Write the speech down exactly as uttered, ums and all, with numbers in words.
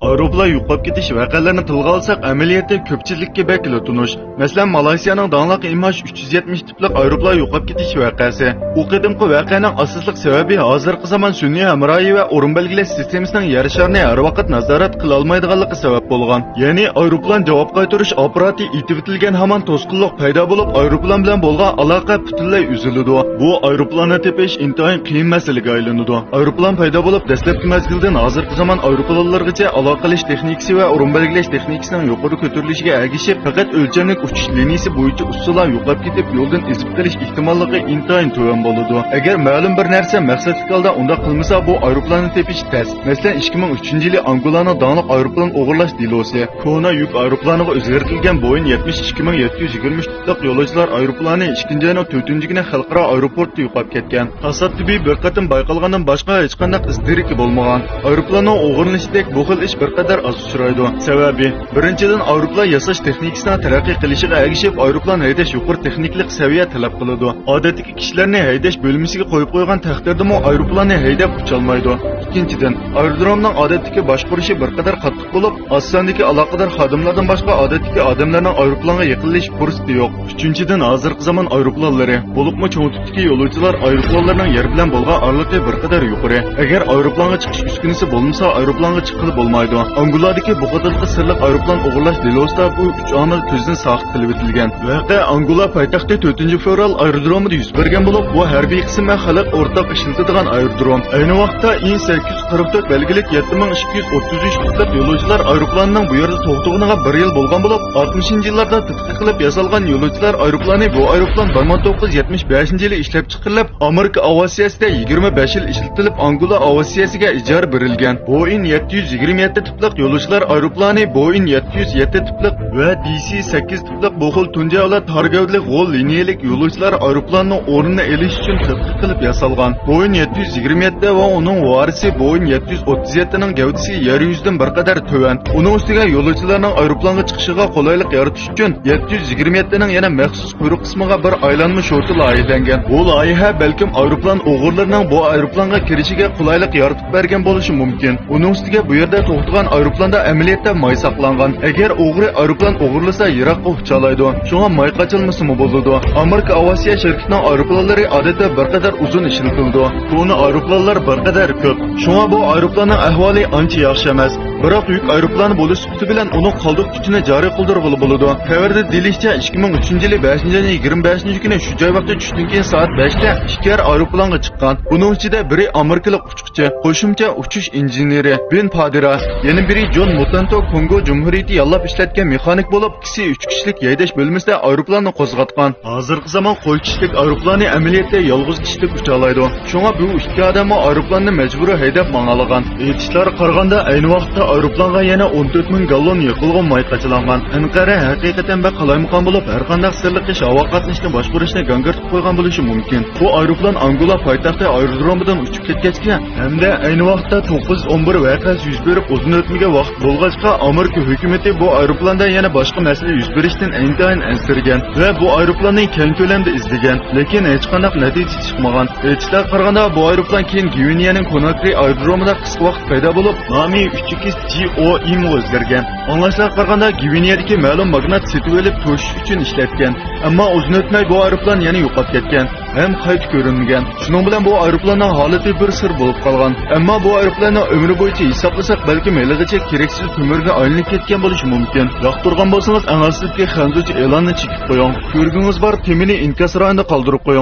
ئايروپىلان يوقاپ كېتىش ۋەقەلىرىنى تىلغا ئالساق، ئەمەلىيەتتە كۆپچىلىككە بەكلا تونۇش. مەسىلەن، مالايسىيانىڭ داڭلىق ئىماش ئۈچ يۈز يەتمىش تىپلىق ئايروپىلان يوقاپ كېتىش ۋەقەسى. ئۇ قېتىمقى ۋەقەنىڭ ئاساسلىق سەۋەبى ھازىرقى زامان سۈنئىي ھەمراھى ۋە ئورۇن بەلگىلەش سىستېمىسىنىڭ يەر شارىنى ھەر ۋاقىت نازارەت قىلالمايدىغانلىقى سەۋەب بولغان. يەنى ئايروپىلان جاۋاب قايتۇرۇش ئاپپاراتى ئېتىۋېتىلگەن ھامان توسقۇنلۇق پەيدا بولۇپ، ئايروپىلان بىلەن بولغان ئالاقە پۈتۈنلەي ئۈزۈلىدۇ. بۇ ئايروپىلاننى تېپىش ئىنتايىن قىيىن مەسىلىگە ئايلىنىدۇ. ئايروپىلان پەيدا بولۇپ دەسلەپكى مەزگىلدىن ھازىرقى زامان ئايروپىلانلىرىغىچە ئالاقە قىلىش تېخنىكىسى ۋە ئورۇن بەلگىلەش تېخنىكىسىنىڭ يۇقىرى كۆتۈرۈلۈشىگە ئەگىشىپ، پەقەت ئۆلچەملىك ئۇچۇش لىنىيىسى بويىچە ئۇسسۇللا يوقاپ كېتىپ، يولدىن ئېزىپ قېلىش ئېھتىماللىقى ئىنتايىن تۆۋەن بولىدۇ. ئەگەر مەلۇم بىر نەرسە مەقسەتلىك ھالدا ئۇنداق قىلمىسا، بۇ ئايروپىلاننى تېپىش تەس. مەسىلەن، ئىككى مىڭ ئۈچىنچى يىلى ئانگولانىڭ داڭلىق ئايروپىلان ئوغرىلاش دېلوسى. كونا يۈك ئايروپىلانىغا ئۆزگەرتىلگەن بويىن يەتمىش ئىككى مىڭ يەتتە يۈز يىگىرمە ئۈچ تىپلىق يولۇچىلار ئايروپىلانى ئىككىنچى ئاينىڭ تۆتىنچى كۈنى خەلقئارا ئايروپورتتا يوقاپ كەتكەن. تاسادىپىي بىر قېتىم بايقالغاندىن باشقا ھېچقانداق ئىز دېرىكى بولمىغان. ئايروپىلاننىڭ ئوغرىلىنىشىدەك بۇ خىل ئىش بىر قەدەر ئاز ئۇچرايدۇ. سەۋەبى، بىرىنچىدىن، ئايروپىلان ياساش تېخنىكىسىنىڭ تەرەققىي قىلىشىغا ئەگىشىپ، ئايروپىلان ھەيدەش يۇقىرى تېخنىكىلىق سەۋىيە تەلەپ قىلىدۇ. ئادەتتىكى كىشىلەرنى ھەيدەش بۆلمىسىگە قويۇپ قويغان تەقدىردىمۇ ئايروپىلاننى ھەيدەپ ئۇچالمايدۇ. ئىككىنچىدىن، ئايرودرومنىڭ ئادەتتىكى باشقۇرۇشى بىر قەدەر قاتتىق بولۇپ، ئاز ساندىكى ئالاقىدار خادىملاردىن باشقا ئادەتتىكى ئادەملەرنىڭ ئايروپىلانغا يېقىنلىشىش پۇرسىتى يوق. ئۈچىنچىدىن، ھازىرقى زامان ئايروپىلانلىرى، بولۇپمۇ چوڭ تىپتىكى يولۇچىلار ئايروپىلانلىرىنىڭ يەر بىلەن بولغان ئارىلىقى بىر قەدەر يۇقىرى. ئەگەر ئايروپىلانغا چىقىش ئۈسكۈنىسى بولمىسا، ئايروپىلانغا چىققىلى بولمايدۇ. ئانگولادىكى بۇ قېتىمقى سىرلىق ئايروپىلان ئوغرىلاش دېلوسىدا بۇ ئۈچ ئامىل كۆزدىن ساقىت قىلىۋېتىلگەن. ۋەقە ئانگولا پايتەختى تۆتىنچى فېۋرال ئايرودرومىدا يۈز بەرگەن بولۇپ، بۇ ھەربىي قىسىم ۋە خەلق ئورتاق ئىشلىتىدىغان ئايرودروم. ئەينى ۋاقىتتا ئىن سەككىز يۈز قىرىق تۆت بەلگىلىك يەتتە مىڭ ئىككى يۈز ئوتتۇز ئۈچ تىپلىق يولۇچىلار ئايروپىلانىنىڭ بۇ يەردە توختىغىنىغا بىر يىل بولغان بولۇپ، ئاتمىشىنچى يىللاردا تەتقىق قىلىپ ياسالغان يولۇچىلار ئايروپىلانى، بۇ ئايروپىلان بىر مىڭ توققۇز يۈز يەتمىش بەشىنچى يىلى ئىشلەپ چىقىرىلىپ، ئامېرىكا ئاۋىئاتسىيەسىدە يىگىرمە بەش يىل ئىشلىتىلىپ، ئانگولا ئاۋىئاتسىيەسىگە ئىجارە بېرىلگەن. بوئېڭ يەتتە يۈز يىگىرمە يەتتە تىپلىق يولۇچىلار ئايروپىلانى، بوئېڭ يەتتە يۈز يەتتە تىپلىق ۋە دى سى سەككىز تىپلىق بۇ خىل تۇنجى ئەۋلاد تار گەۋدىلىك غول لىنىيەلىك يولۇچىلار ئايروپىلانىنىڭ ئورنىنى ئېلىش ئۈچۈن تەتقىق قىلىپ ياسالغان. بوئېڭ يەتتە يۈز يىگىرمە يەتتە ۋە ئۇنىڭ ۋارىسى بوئېڭ يەتتە يۈز ئوتتۇز يەتتىنىڭ گەۋدىسى يەر يۈزىدىن بىر قەدەر تۆۋەن. ئۇنىڭ ئۈستىگە يولۇچىلارنىڭ ئايروپىلانغا چىقىشىغا قولايلىق يارىتىش ئۈچۈن يەتتە يۈز يىگىرمە يەتتىنىڭ يەنە مەخسۇس قۇيرۇق قىسمىغا بىر ئايلانما شورتى لايىھەلەنگەن. بۇ لايىھە بەلكىم ئايروپىلان ئوغرىلىرىنىڭ بۇ ئايروپىلانغا كىرىشىگە قولايلىق يارىتىپ بەرگەن بولۇشى مۇمكىن. ئۇنىڭ ئۈستىگە بۇ يەردە توختىغان ئايروپىلاندا ئەمەلىيەتتە ماي ساقلانغان. ئەگەر ئوغرى ئايروپىلان ئوغرىلىسا، يىراققا ئۇچالايدۇ. شۇڭا ماي قاچىلمىسىمۇ بولىدۇ. ئامېرىكا ئاۋىئاتسىيە شىركىتىنىڭ ئايروپىلانلىرى ئادەتتە بىر قەدەر ئۇزۇن ئىشلىتىلىدۇ. كونا ئايروپىلانلار بىر قەدەر كۆپ. شۇڭا بۇ ئايروپىلاننىڭ ئەھۋالى ئانچە ياخشى ئەمەس. بىراق يۈك ئايروپىلانى بولۇش سۈپىتى بىلەن ئۇنىڭ قالدۇق كۈچىنى جارى قىلدۇرغىلى بولىدۇ. خەۋەردە دېيىلىشىچە، ئىككى مىڭ ئۈچىنچى يىلى بەشىنچى ئاينىڭ يىگىرمە بەشىنچى كۈنى شۇ جاي ۋاقتى چۈشتىن كېيىن سائەت بەشتە ئىككىيەر ئايروپىلانغا چىققان. بۇنىڭ ئىچىدە بىرى ئامېرىكىلىق ئۇچقۇچى، قوشۇمچە ئۇچۇش ئىنژېنېرى بېن پادېرا، يەنە بىرى جون مۇتانتو كونگو جۇمھۇرىيىتى ياللاپ ئىشلەتكەن مېخانىك بولۇپ، ئىككىسى ئۈچ كىشىلىك ھەيدەش بۆلمىسىدە ئايروپىلاننى قوزغاتقان. ھازىرقى زامان قوي كىشىلىك ئايروپىلانى ئەمەلىيەتتە يالغۇز كىشىلىك ئۇچالايدۇ. شۇڭا بۇ ئىككى ئادەممۇ ئايروپىلاننى مەجبۇرىي ھەيدەپ ماڭالىغان. ئېيتىشلارغا قارىغاندا، ئەينى ۋاقىتتا ئايروپىلانغا يەنە ئون تۆت مىڭ گاللون يېقىلغۇ ماي قاچىلانغان. ئەنقەرە ھەقىقەتەن بەك قالايمىقان بولۇپ، ھەرقانداق سىرلىق ئىش ھاۋا قاتنىشىنى باشقۇرۇشنى گاڭگىرىتىپ قويغان بولۇشى مۇمكىن. بۇ ئايروپىلان ئانگولا پايتەختى ئايرودرومىدىن ئۇچۇپ كەتكەچكە ھەمدە ئەينى ۋاقىتتا توققۇز يۈز ئون بىر ۋەقەسى يۈز بېرىپ ئۇزۇن ئۆتمىگەن ۋاقىت بولغاچقا، ئامېرىكا ھۆكۈمىتى بۇ ئايروپىلاندا يەنە باشقا مەسىلە يۈز بېرىشتىن ئىنتايىن ئەنسىرىگەن ۋە بۇ ئايروپىلاننى كەڭ كۆلەمدە ئىزدىگەن، لېكىن ھېچقانداق نەتىجە چىقمىغان. ئېيتىشلارغا قارىغاندا، بۇ ئايروپىلان كېيىن گۋىنېيەنىڭ كوناكرى ئايرودرومىدا قىسقا ۋاقىت پەيدا بولۇپ، نامى ئۈچ ئىكىس جى ئو ئىمغا ئۆزگەرگەن. ئاڭلاشلارغا قارىغاندا، گۋىنېيەدىكى مەلۇم ماگنات سېتىۋېلىپ توشۇش ئۈچۈن ئىشلەتكەن. ئەمما ئۇزۇن ئۆتمەي بۇ ئايروپىلان يەنە يوقاپ كەتكەن ھەم قايتا كۆرۈنمىگەن. شۇنىڭ بىلەن بۇ ئايروپىلاننىڭ ھالىتى بىر سىر بولۇپ قالغان. ئەمما بۇ ئايروپىلاننىڭ ئۆمرى بويىچە ھېسابلىساق، بەلكىم ھېلىغىچە كېرەكسىز كۆمۈرگە ئايلىنىپ كەتكەن بولۇشى مۇمكىن. ياقتۇرغان بولسىڭىز، ئەڭ ئاستىدىكى خەنزۇچە ئېلاننى چېكىپ قويۇڭ. كۆرگۈڭىز بار، تېمىنى ئىنكاس رايونىدا قالدۇرۇپ قويۇڭ.